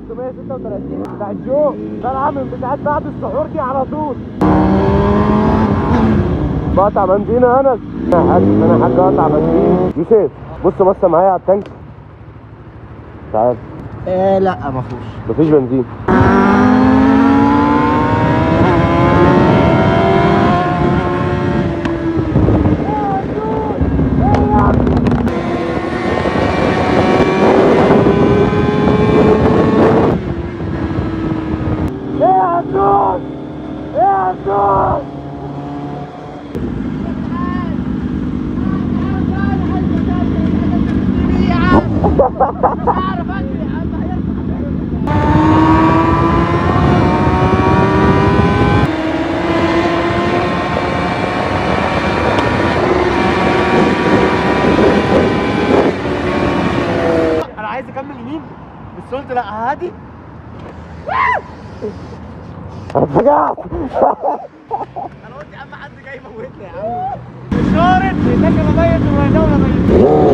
636 بتاع الجو، طالعه من بتاعت بعد السحور دي على طول. بقطع بنزين يا انس. انا حاج، انا حاج قطع بنزين. يوسف بص بص معايا على التانك. تعال. لا مفيش، مفيش بنزين. انا عايز اكمل يمين بس قلت لا هادي. انا اتفجعت. انا قلت يا عم حد جاي يموتني يا عم. اشارة هناك انا ميت ولا ميت.